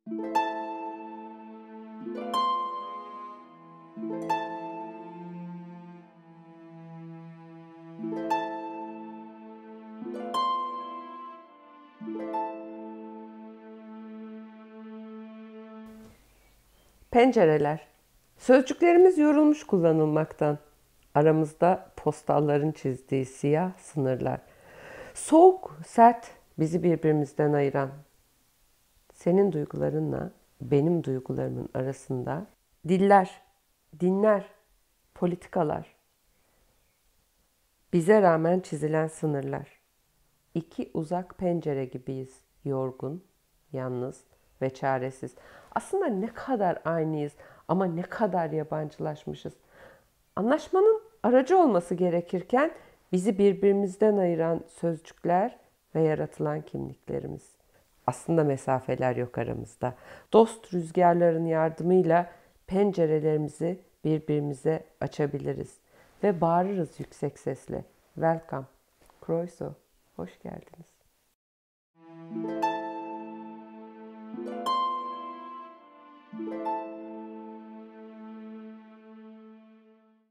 Pencereler. Sözcüklerimiz yorulmuş kullanılmaktan. Aramızda postalların çizdiği siyah sınırlar. Soğuk, sert, bizi birbirimizden ayıran. Senin duygularınla benim duygularımın arasında diller, dinler, politikalar. Bize rağmen çizilen sınırlar. İki uzak pencere gibiyiz. Yorgun, yalnız ve çaresiz. Aslında ne kadar aynıyız ama ne kadar yabancılaşmışız. Anlaşmanın aracı olması gerekirken bizi birbirimizden ayıran sözcükler ve yaratılan kimliklerimiz. Aslında mesafeler yok aramızda. Dost rüzgarların yardımıyla pencerelerimizi birbirimize açabiliriz ve bağırırız yüksek sesle. Welcome, Croeso, hoş geldiniz.